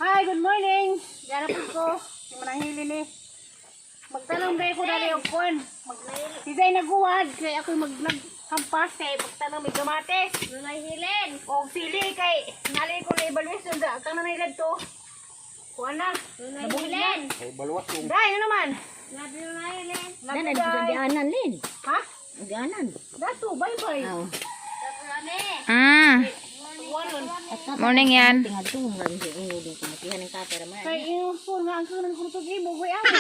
Hi, good morning. Diyan po ko. Yung manahili ni. Magtanong dahil ko dali og kuan. Mag si Zay naguwad kay ako mag naghampas kay magtanong may kamatis. Nunay hilin. Og sili kay nali ko na evaluation da kang nanay to. Kuan na. Nunay hilin. Kay baluwas yung Dai, ano naman? Labi nunay hilin. Labi Nan day. dianan lin. Ha? Dianan. Dato, bye bye. Aw. Wanon. Morning yan. Tingad to mo rin siya unod ko matihan ang kapera man. Kay ingon po nga ang kanan ko to mo koy amo.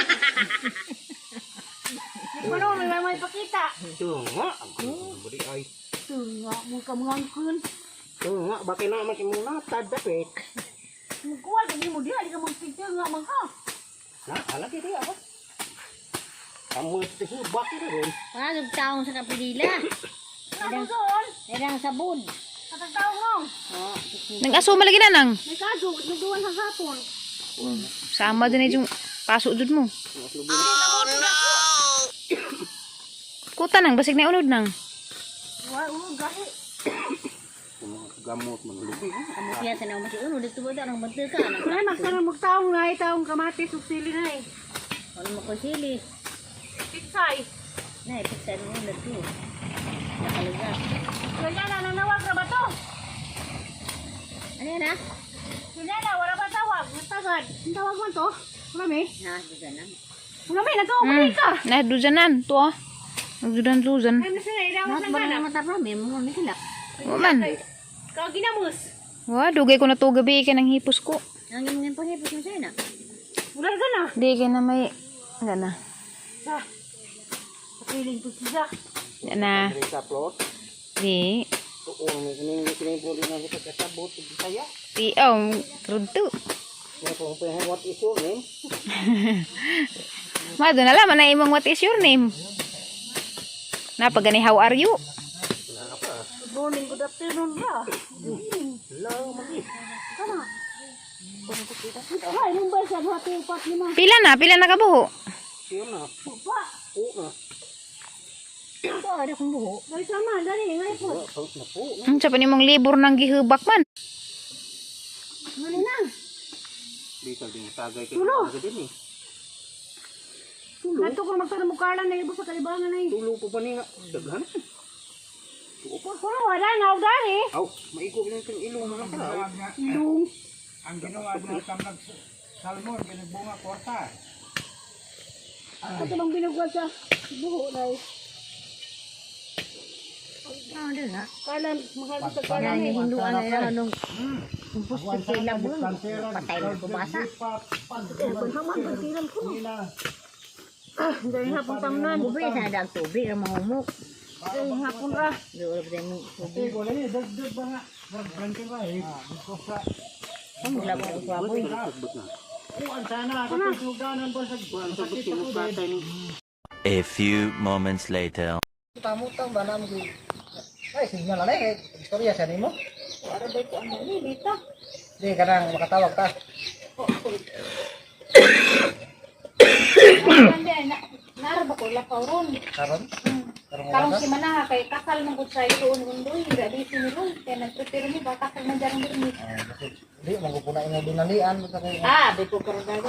Di ko no, may pakita. Tunga. Ang budi ay. Tunga mo ka mga angkon. Tunga, bakit naman si muna tad dapit. Mukuha ka mo diha, di ka magpigil nga man ka. Na, alagi di ako. Kamu itu bakit rin. Pasog taong sa kapilila. Ano doon? Irang sabon. Katagtaong mo. Oh, Nag-aso malagi na nang. May kaso, nagduwan sa hapon. Sama din eh yung paso jud mo. Kuta nang, basig na unod nang. Wa, ulo, gahi. Gamot man lubi. Amutihan sa naman si unod dito ba ang bantal ka nang. Ay, magtanong magtaong na, taong kamatis, ug sili na eh. Ano mo ko sili. Pitsay. Na ipiksa mo unod to. Nakalugar. Kanya na, nanawag na ba to? Ano yan ha? Kanya na, wala ba tawag? Natagad. Ang tawag man to? Wala may? Ha, dito na. Wala may, nagtawag mm. ka. Nahdujanan, to ah. Nagdudan-dudan. Ay, nasa na, ilangot Mas ng ba gana. na mata mi mo ni sila. Wa man. Kaginamos. Wa, dugay ko na to gabi kay nang hipos ko. Ang imong panghipos mo sa'yo na. Wala ka na. Di kay na may gana. Sa. Pakiling po siya. Gana. Dari sa plot. Di. Tuon ni kini kini puli na kita kasabot saya. Di oh, trudto. Nga kung pa what is your name? Mado na lang na imong what is your name? Napagani how are you? Good morning, good afternoon ba? La magi. Kana. Ay, nung ba siya? Mga tupat lima. Pila na, pila na kabuho. Siya na. Pa. O na. Ito ada kong buho. Dali sama, dali. Ngay po. Na po. Unsa pa nimong libur nang gihubak man? Ano na? Di ka din tagay kay Tulo. din eh. Nato ko magtanong mo karlan na ibo sa kalibangan na eh. Tulo pa ba niya? Daghan. Tuo pa. Wala, wala na, og dali. Aw, maigo lang kang ilong mga karaw. Ilong. Ang ginawa na sa nag salmon, ginagbunga kwarta. Ito bang binugwal sa buho na eh. Ah, doon na. Kalan, mahal ko sa kalan Ang eh. hinduan na lang anong kumpos sa sila mo. Patay na kubasa. Paghaman, pagtiran ko. Ah, dahil hapon tamnan. Ubi sa dag tubig ang mahumok. Dahil hapon ra. Doon ba mo tubig? Ko lagi dagdag ba nga? Branche ba eh? Gusto sa Wala ko sa baboy. Sagbot na. kuan sana katugtuganan ba sa Kuan sa buti mo patay ni. A few moments later. Tamutang ba namin ko? Ay, signal na eh. Istorya sa nimo. Wala ba ko ano ni dito? Di ka nang makatawag ka. Nara ba ko lakaw ron? Karon? Karon mo Karong ba? si Manaha kay kasal man gud sa ituon undoy, grabe si Nilong kay nagprepare mi ba kasal man dyan ni. Di, magupuna imo binalian. Basta kay- Ah, be ko karon daw.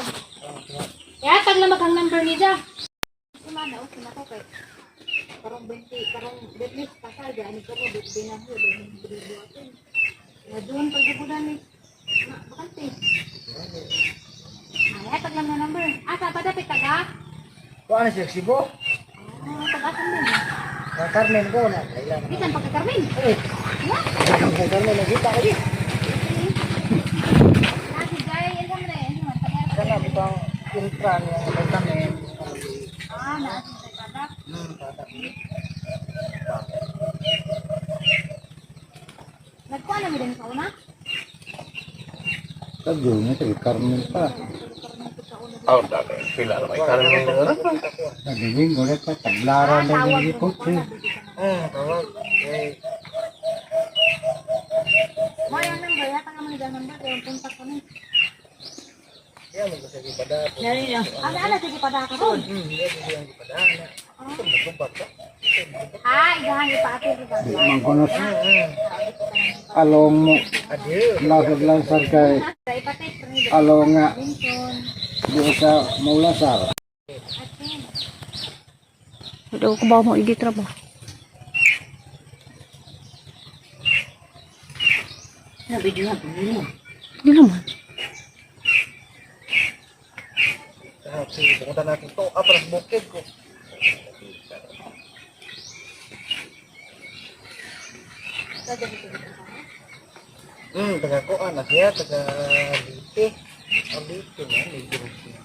Ya tag na maghang number ni ja. Si Mana okay na ko kay karong 20 karong betlis kasal di ani ko birthday na ho di buhaton. Na doon pagbubudan ni. Na bakante. Ah, tag lang na number. Ah, sa padapit taga. Kuan siya sibo. Ah, taga din. Kang Carmen ko na. Kailan. Bisan pagka Carmen. Eh. Kang Carmen nagita ko di. Ah, si Jai, ano man eh, ano man taga. Kana butang intra niya kay Carmen. Ah, naa si Jai kada. Nagkuha na mi din sa una. Tagyo niya kay Carmen pa. Nagiging ulit pa taglara na yung ipot eh. Tawag. Eh, Mo yung number, yata nga man yung number, kaya punta kami. yan mo sa gipada. Nari lang. Ano, ano, sige pada ka ron. Yan mo siyang gipada na. Ito mo tubag ka. Ah, igahan ipaapil ko ba? Di man kuno along mo Adieu. lasad-lasad kay Ipatay, pero Alo nga di sa Maulasar. Wala ko ba mo edit ra ba? Na video na mo. Hindi naman. Ah, sige, pumunta natin to. Ah, para sa bukid ko. Taga kuan na siya, taga Leyte. Oh, Leyte na, medyo siya.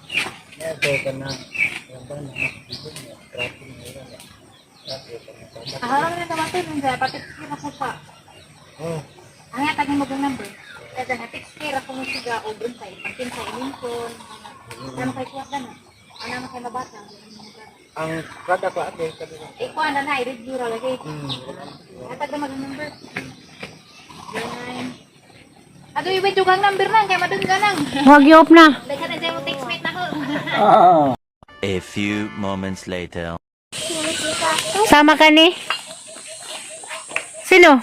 Ya, kaya ka na, yan ba na, niya, grabe na yun. Grabe ka na. Ahara na naman ito, nung pati kira ko pa. Hmm. Ang yatag mo ng number. Kaya na text kira ko mo siga o buntay. Pagkin sa Lincoln. Ano kay kuha na? Ano na kay mabata? Ang product la ate, sabi ko. Eh, kuha na na, i-review ra lagi. Yatag na mag number. 09. Ato i-wait yung kang number na, kay madungga nang. Wag i-off na. Daghan na dyan mo text mate na ko. A few moments later. Sama ka ni? Sino?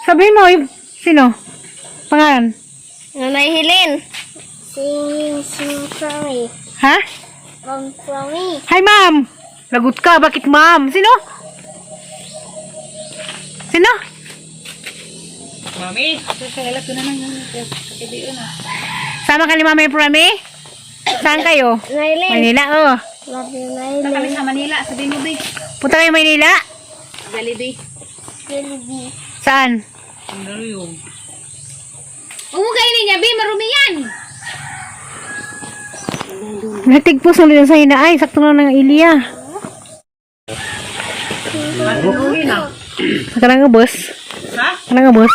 Sabihin mo, sino? Pangalan? Nanay Helen. Si si Chloe. Ha? Ma'am Chloe. Hi, ma'am! Lagot ka, bakit ma'am? Sino? Sino? Sama ka ni Mami Prami? Saan kayo? Nanay Helen. Manila, oh. Love you, Nanay Punta kami Helen. sa Manila, sabihin mo, be. Punta kayo Manila? Jollibee. Jollibee. Saan? Huwag mo kainin niya, be. Marumi yan. Natigpo sa sa hinaay. Sakto na ng Ilya. Sa kanang bus? Ha? Kanang bus?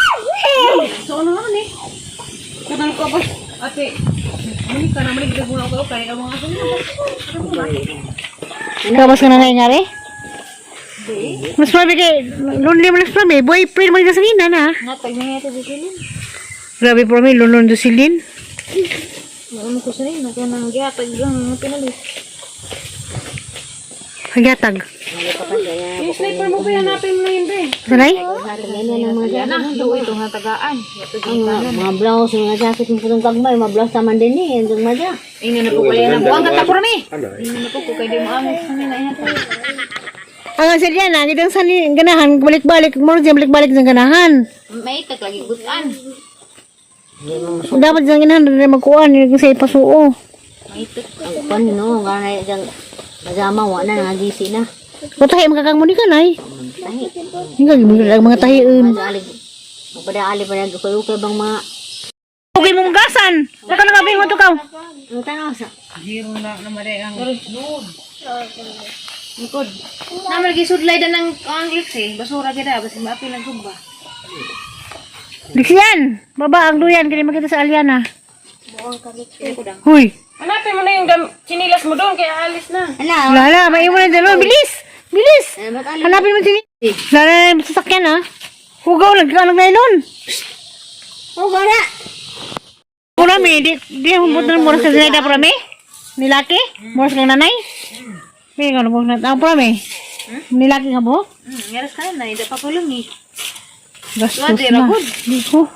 Ikaw bus ka na ngayon ngari? Mas mami kay lonely mo lang mami. Boyfriend mo rin sa nina na. Natag na nga ito, Jocelyn. Grabe po mi lonely Jocelyn. Ano ko sa nina, kaya nang gihatag ang pinalis. Hagyatag. Yung sniper mo ba hanapin mo na yun, be? Sanay? Yan na, doon itong hatagaan. Ang mga blouse, mga jacket mo putong kagmay, mga blouse taman din eh, ang gagmay da. Ina na po kaya na buwang katapurmi. Ina na po ko kay di mo amo sa nila ihatag. Ang silya na, kitang sa ganahan, balik-balik, mo diyan balik-balik sa ganahan. May tag lagi gutan. Dapat sa ganahan, na magkuan, yung sa ipasuo. Ang kwan no, nga na diyang pajama, wa na, nagisi na. O tahi, magkakang mo ni ka, nay. Tahi. Hindi ka, mga tahiin. Magdaali, magpadaali pa nagukay-ukay bang mga Okay mong gasan. Baka nakabi mo to ka. ang tanaw sa Likod. Na lagi sudlay dan ang ang lips eh. Basura gyud ah, basi maapil ang sugba. Diksiyan! Baba ang duyan, kaya makita sa Aliana. Huy! Hanapin mo na yung chinilas mo doon, kaya alis na. Ala, Lala, maiwan na dalawa. Bilis! Bilis! ba't alam? Hanapin mo sini. Lala na yung sasakyan, ha? Hugaw, nagkakanag nylon. Oh, gara. Purami, di, humbot na mura sa sinay purami? Nilaki? Mura sa kang nanay? May nga mo na ang purami. Nilaki nga mo? Ngaras ka na, hindi pa pulong eh. Gastos na. Di ko.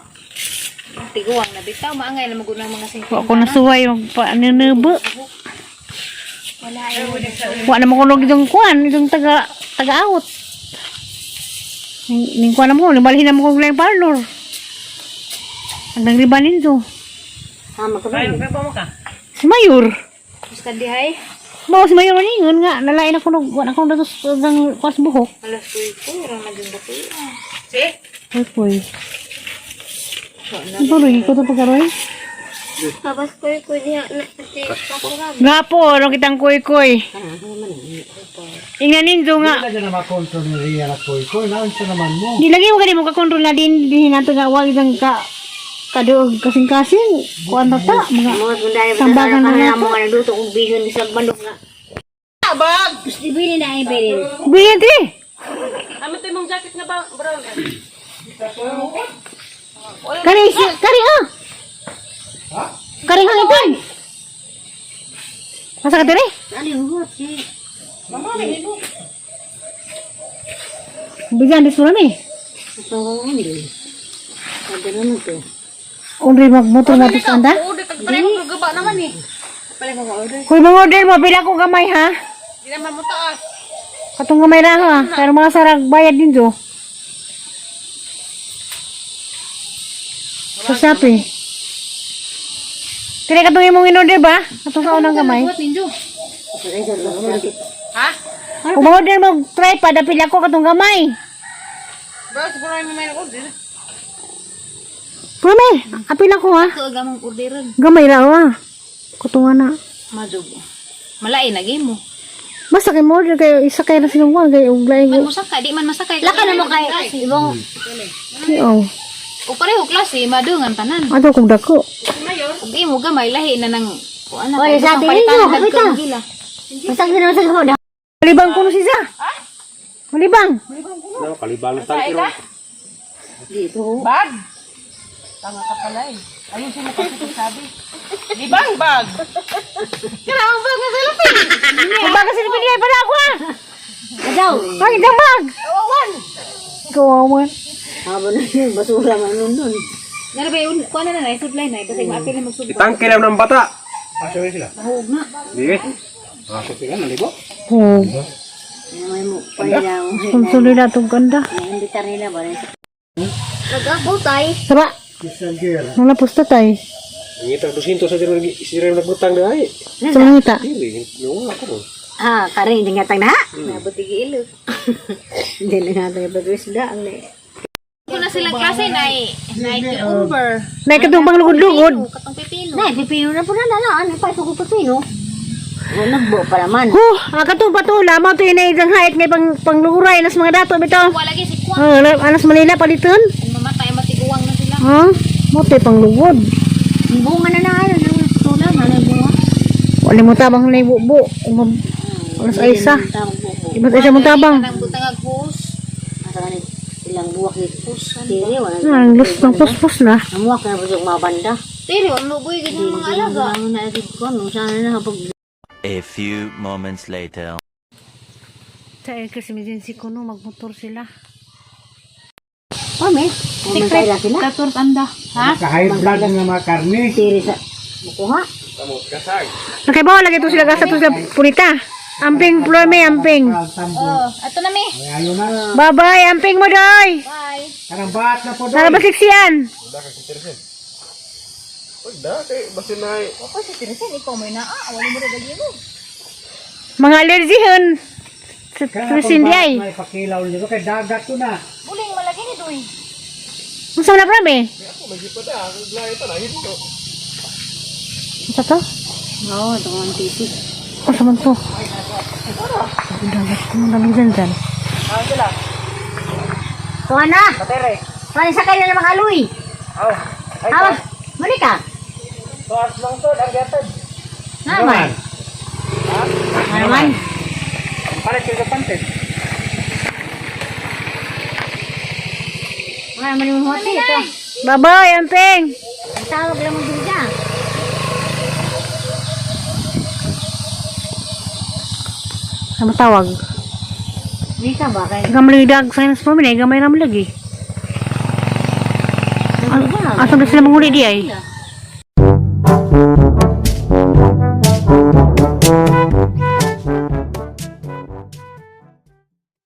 Tiguang na bitaw, maangay na magunang mga singko. Wa ko nasuway magpa-ninubo. Wa na mo kunog itong kuan, itong taga taga-out. Ning kuan na mo, libalhin na mo kong lang parlor. Ang nagriba nito. Tama ka ba? Si Mayor. Tapos ka dihay. Bao si Mayor ningon nga nalain ako nog wa na akong datos ng kuas buhok. Alas ko ko, ra maging dako. Ay koy. Ano rin ko to pagkaroy? Tapos ko ko diha na si Pakurab. Gapo, ano kitang kuy-kuy. Ingnan ninyo nga. Hindi na makontrol ni Ria na koy koy. Naunsa naman mo. Di lagi mo gani mo ka-control na din din nato nga wag isang ka kaduog kasing-kasing kuan na ta mga Mga gundari ba Tambagan na na na mo nga naluto kong bihon sa bandok nga. Abag! Gusto bili na ay bilin. Bilhin ti. Ano to yung jacket na ba, brown? Kari isi kari ah. Kari hangitan. Masa ka diri? Ali hugot si. Bigyan di sura ni. Ito ko ni. Kada na to. Unri magmotor na anda. Oo, Pareho gaba naman eh. Pareho mo order. Kuy, mga order mo, pila ko gamay ha? Di naman mo taas. Katong gamay ra ha. Pero mga sarag bayad din do. Sa Shopee. Kaya katong imong in-order ba? Katong sa unang gamay. Buhat ninyo. Ha? Kung mga order mo tripod, apil ako katong gamay. Bro, siguro ay may order. Prome, apil ako ha. Ito ang among orderan. Gamay ra ha. Katong ana. Majog. Malain na game mo. Basta kay mo order kayo isa kayo na silang kuwan kayo og lain Man ko. musakay, di man masakay. Laka na mo kay ibong Oo. O pareho klase, madungan tanan. Ato kog dako. Ug imo gamay lahi na nang kuan na. Oy, sa atin ninyo, kapita. Basta ginawa sa mo. Malibang kuno si Za. Malibang. No, kalibang tangkiro. Dito. Bag. Tama ka pala eh. Ayun sino kasi sabi. Di bang bag? Kaya ang bag na sa Ang baga sa pinigay pala ako ah. Adaw. Ay, damag. Kawawan. Kawawan. Haba na yun, basura man nun nun. Nara ba yun? Kuan na na, sudlay na. Basta maapil na magsudlay. Itangke lang ng bata. Asa sila? Di. Asa sila naligo? Oh, May mo panila mo. kung na itong ganda. Naimbitar nila ba rin sa Nag-ako tay. Saba, Christian wala pusta tay. Ngitang 200 sa sila sila nagbutang dai. Sa mga ngita. Dili, yung ako. Ah, karing hindi nga tang na. Nabuti giilo. Hindi na nga tang pag-isda ang ni. Kung na sila klase na na cucumber. Nay, katong panglugod-lugod. Katong pipino. Nay, pipino na po na na. Ano pa ito ko pipino? Ano nagbo pa naman. Huh, ang katong patula, mo ito yun ang hait ngay pang, pangluguray nas mga dato bitaw. Wala lagi si Kwan. Ah, anas Manila paliton. Kung mamatay matiguang na sila. Ha? Mo ito panglugod. Ang bunga na na ano nang tula man ang bunga. Wala mo tabang na ibubo. Alas ay isa. Tawag buko. Iba't isa mong tabang. Kanang butang ag hose. Asa ka ni ilang buwak ni Dili wala. Ah, ang lus ng puspos na. Namuwak na po yung mga banda. Dili ang luboy gid mga alaga. Ang na ko nung sana na pag A few moments later. Sa kasi emergency ko no, magmotor sila. Kami, secret sila. Kator anda. Ha? Naka-high blood nga mga karne. Tiri sa mukuha. Nakaibaw lagi to sila gasa to sila punita. Amping plome, amping. Oh, ato na mi. Ayaw na. Bye-bye, amping mo doy. Bye. Karang baat na po doon. Sana basiksian. Ako si Tirisen ikaw may naa, wala mo ra mo. Mga allergyhon. Sa Trisin di ay. May pakilaw nito kay dagat ko na. Buling malagi ni Doy. Unsa man na prame? Unsa to? Oo, ito ang tisi. Unsa man to? Ang dagat ko nang dyan dyan. Kuha na. Kuha sa kanya na mga aloy. Oh. Mali ka. Tuas lang to, ang gatad. Naman. Naman. Para sa pante. Wala naman yung hotel ito. Bye-bye, amping. Ang tawag lang mo din dyan. Ano tawag? Di ka ba kay? Gamay dag science for me, gamay ram lagi. Asa ba sila manguli di ay?